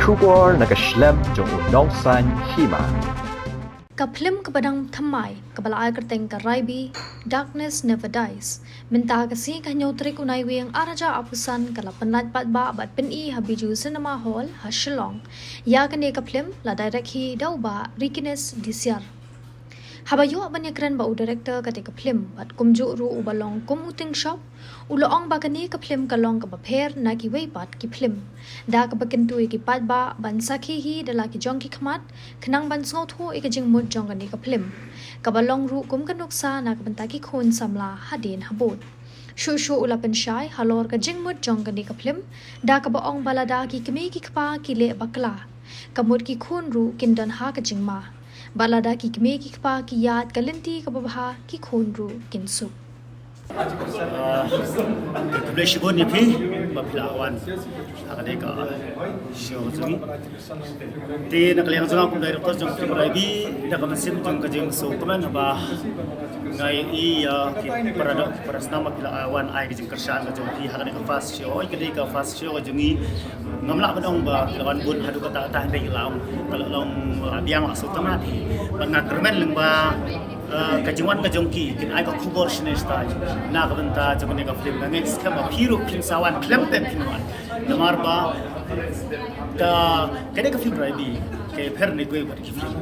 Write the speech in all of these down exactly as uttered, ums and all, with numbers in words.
Khubor na ka shlem jong u nongsaiñ hima. Ka phlim kaba dang thymmai kaba la ai kyrteng ka Raibi, Darkness Never Dies, mynta ka sngi ka hynñiew tarik u Naiwieng ar hajar arphew san ka la pynlait paidbah bad pyni ha Bijou Cinema Hall ha Shillong. Ïa kane ka phlim la direct hi da u Bah Rikines Disiar. Haba ïoh ban ïakren bad u director kata ka phlim bad kumjuh ruh uba long kum u tyngshop, u la ong ba kane ka phlim ka long kaba pher na kiwei pat ki phlim, da kaba kyntu ïa ki paidbah ban sakhi hi da la ki jong ki khmat, khnang ban sngewthuh ïa ka jingmut jong kane ka phlim, kaba long ruh kum ka nuksa na ka bynta ki khun samla hadien habud. Shuh shuh u la pynshai halor ka jingmut jong kane ka phlim, da kaba ong ba lada ki kmie ki kpa ki leh bakla, ka mut ki khun ruh kin don ha ka jingma. Bad lada ki kmie ki kpa ki ïaid ka lynti kaba bha, ki khun ruh kin suk. Ah, khublei shibun ïa phi ba phi la wan ha kane ka show jong ngi. Te na ka liang jong nga kum director jong ka phlim Raibi, da ka mynsiem jong ka jingsngewkmen ba nga ïohi ïa ki para doh ki para snam ba phi la wan ai ka jingkyrshan ka jong phi ha kane ka first show. Oi, kane ka first show ka jong ngi. Ngam lah ban ong ba phi la wan bun haduh katta katta, hynrei la ong ka la long, la biang, la sngewtynnat hi. Bad nga kyrmen lyngba, eh, ka jingwan ka jong ki, kin ai ka khubor shane shatai na ka bynta jong kane ka phlim. Nga ngeit skhem ba phi ruh phin sa wan khlem pep phin wan. Namar ba ka, kane ka phlim Raibi ka pher ne kiwei pat ki phlim.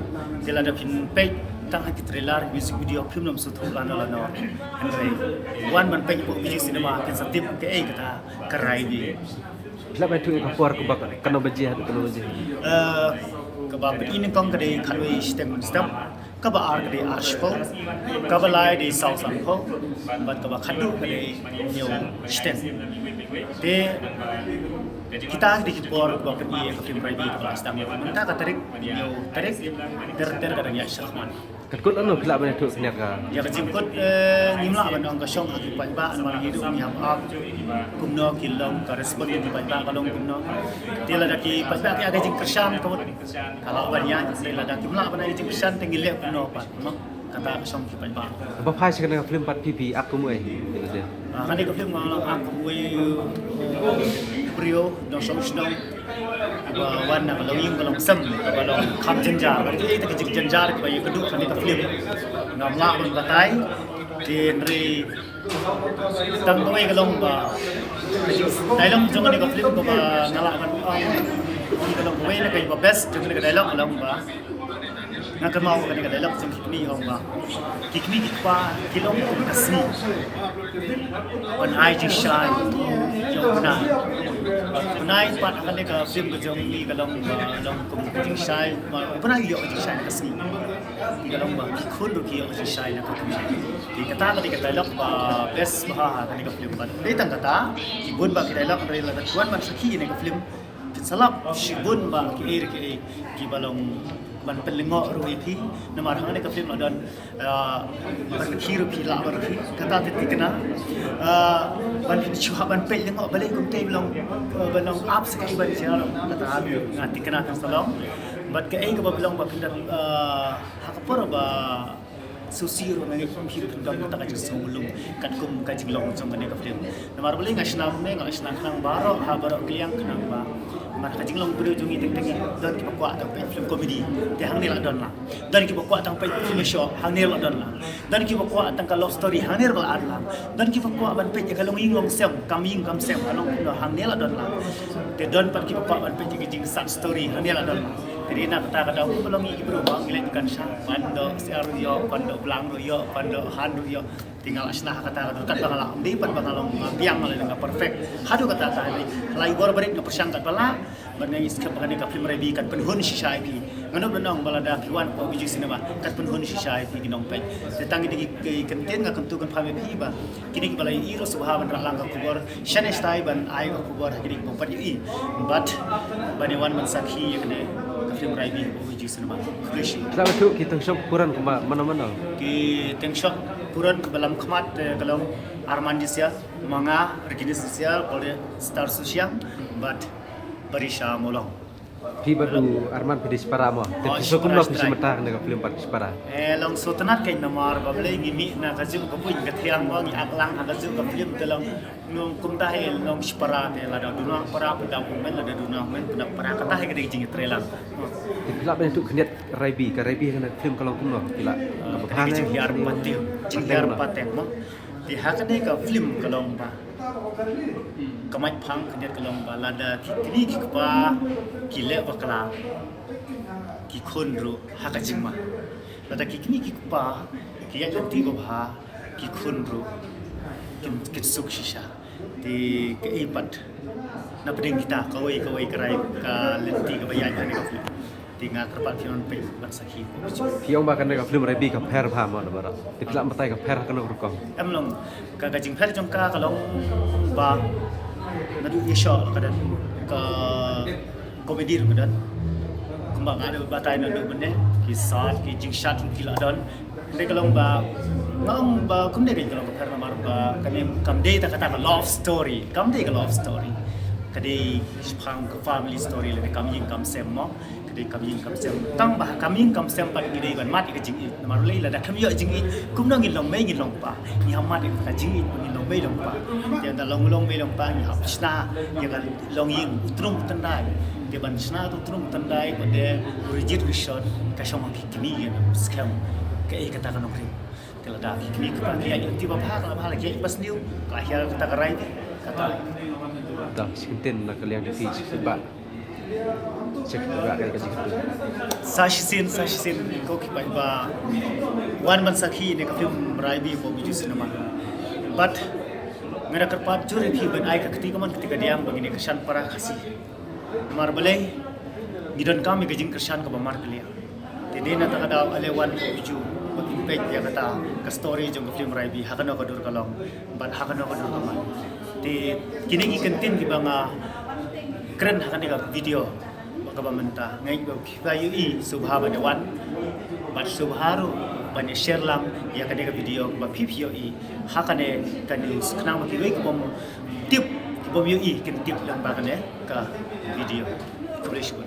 Te lada phin peit tang ha ki trailer, music video, phim nym sngewthuh lano lano. Hynrei wan ban peit hapoh Bijou Cinema kin sa tip kaei kata ka Raibi. Phi lah ban ïathuh ïa ka por kaba katno baje haduh katno baje? Eh, kaba pyni nyngkong ka dei khatwei shiteng mynstep, kaba ar ka dei ar shiphew, kaba lai dei saw sanphew, bad kaba khatduh ka dei hynñiew shiteng. Te kita ki dei ki por kaba pyni ïa ka phlim Raibi kaba la sdang ïa mynta ka tarik, hynñiew tarik, ter ter ka dang ïaid shakhmat. Ka kut lano phi lah ban ïathuh kane ka? Ïa ka jingkut, eh, ngim lah ban ong ka shong ha ki paidbah namar ngi ruh ngi hap ap kumno ki long, ka respond ki paidbah ka long kumno. Te lada ki paidbah ki ai ka jingkyrshan ka mut ka lah ban ïaid, te lada kim lah ban ai ka jingkyrshan te ngi leh kumno pat, mo? Kata ka shong ki paidbah. Ba phai sha kane ka phlim pat phi phi ak kum uei? Ah, kane ka phlim nga long ak kum uei u briew nongshong shnong ba wan na ka longïing ka longsem, kaba long kham jynjar. Bad kaei kata ka jingjynjar kaba ïakynduh ha kane ka phlim ngam lah ban batai. Te hynrei tang kawei ka long ba ka jing, dialogue jong kane ka phlim kaba nga lah ban ong ka long kawei na kaba best jong kane ka dialogue ka long ba, nga kynmaw kane ka dialogue jong ki kmie ong ba ki kmie ki kpa ki long kum ka sngi ban ai jingshai ïa u bnai. U bnai pat ha kane ka phlim ka jong ngi ka long ba long kum ka jingshai, ma u bnai ïoh ka jingshai na ka sngi. Ki ka long ba ki khun ruh ki ïoh ka jingshai na ka sngi. Te kata ka dei ka dialogue ba best bha ha kane ka phlim. Bad dei tang kata, ki bun bah ki dialogue, hynrei lada phi wan ban sakhi ïa kane ka phlim, phin sa lap shibun bah kiei re kiei kiba long ban pynlyngngoh ruh ïa phi. Namar hangne ka phlim la don, ah, ban pynkhih ruh phi lah ban pynkhih. Kata te thikna, ah, ban pynshah ban pynlyngngoh balei kumta ba long, ah, ba long ap sa kaei ban jia long. Kata nga thikna kan sa long. Bad kaei kaba long ba phin da, ah, ha ka por ba sngewsih ruh nga ngeit phi ruh phin don kata ka jingsngewlung katkum ka jinglong jong kane ka phlim. Namar balei nga shna kumne, nga shna khnang baroh ha baroh ka liang khnang ba, namar ka jinglong briew jong ngi teng teng don kiba kwah tang peit phlim comedy, te hangne la don lang. Don kiba kwah tang peit phlim shoh, hangne la don lang. Don kiba kwah tang ka love story, hangne la don lang. Don kiba kwah ban peit ïa ka longïing longsem, kam ïing kam sem, ka long kumno, hangne la don lang. Te don pat kiba kwah ban peit ïa ka jing sad story, hangne la don lang. Te dei na kata ka daw ba long ïa ki briew ba ngi leh kan sha, ban doh syiar ruh ïoh, ban doh blang ruh ïoh, ban doh han ruh ïoh. Te nga la shna ha kata ka dur, katba nga la ong dei pat ba nga long, nga biang, nga la, nga perfect. Haduh katta katta, ha la i bor barit nga pyrshang katba lah. Bad nga ngeit skhem ba kane ka phlim Raibi kan pynhun shisha ïa phi. Nga nud ban ong ba lada phi wan hapoh Bijou Cinema, kan pynhun shisha ïa phi ki nongpeit. Te tang kine ki, ki kyntien nga kyntu kynpham ïa phi ba kine kiba la ïohi ruh sngewbha ban rah lang ka khubor. Shane shatai ban ai ka khubor ha kine kiba ym pat ïohi. Bad ban ïa wan ban sakhi ïa kane ka phlim Raibi hapoh Bijou Cinema. Khublei shibun. Sa ïathuh ki tyngshop kuran kumba mano mano? Ki tyngshop kuran kaba lam khmat, eh, ka long Arman Jisia, ma nga Rikines Jisia, Paul Star Susiang, bad Barisha Molong. Phi bad u Arman phi dei shipara mo. Te phi sngewthuh kumno phi sngewthuh kane ka film bad shipara? Eh, long sngewtynnat kein namar ba balei ngi mih na kajuh ka buiñ ka thiang mo, ngi act lang ha kajuh ka film te long nong kumta hi long shipara te lada duna para pynda kumne lada duna men pynda para kata hi ka dei jingïatreilang. Te phi lah ban ïathuh khyndiat Raibi, ka Raibi ha kane ka film ka long kumno phi lah? Ka ba phan jinghiar pateng, jinghiar pateng mo. Te ha kane ka film ka long ba ka mait phang khyndiat ka long ba lada ki kmie ki kpa ki leh bakla ki khun ruh ha ka jingma. Lada ki kmie ki kpa ki ïaid lynti babha ki khun ruh kin, kin suk shisha. Te kaei pat na pdeng kita kawei kawei ka rai ka lynti kaba ïaid ha kane ka film. Te nga kyrpad phi ban peit ban sakhi. Phi ong ba kane ka film Raibi ka pher bha mo na baroh. Te phi lah batai ka pher ha kano ka rukom? Em long ka, ka jingpher jong ka ka long ba naduh ïashoh ka don ka comedy ruh ka don. Kumba nga da batai naduh mynne ki sat ki jingshad ki la don. Dei ka long ba nga ong ba kumne dei ka long ka pher namar ba kane kam dei ta kata ka love story, kam dei ka love story. Ka dei shaphang ka family story lane kam ïing kam sem mo. Ka dei kam ïing kam sem. Tang ba kam ïing kam sem pat ngi dei ban mad ïa ka jingïeit. Namar lei lada khlem ïoh jingïeit kumno ngin long mei ngin long pa. Ngi hap mad ïa ka jingïeit ba ngin long mei long pa. Te da long long mei long pa ngi hap shna ïa ka longïing u trum u tyndai. Te ban shna u trum u tyndai ba dei u rijit u rishot ka shong ha ki kmie ïa u skhem. Kaei kata ka nongrim. Te lada ki kmie ki kpa ki ïaid lynti babha ka la bha la ki ïaid basniew ka la hiar kata ka rai kata. Da shi kyntien na ka liang jong phi shi feedback. Check feedback ka jingkyntien. Sa shisien sa shisien ko ki paidbah wan ban sakhi ne ka film Raibi ko Bijou Cinema. But nga da kyrpad jur ïa phi ban ai ka kti ka mon kti ka diang ba ngin ïa kyrshan para Khasi. Namar balei ngi donkam ïa ka jingkyrshan kaba markylliang. Te dei na kata ka daw ale wan u ju ba kin peit ïa kata ka story jong ka film Raibi ha kano ka dur ka long bad ha kano ka dur ka man. Te kine ki kyntien kiba nga kren ha kane ka video ba kaba mynta nga ïeit ba phi ba ïohi sngewbha ban ïa wan bad sngewbha ruh ban ïa share lang ïa kane ka video ba phi phi ïohi ha kane ka news khnang ba kiwei kibym tip kibym ïohi kin tip lang ba kane ka video. Khublei shibun.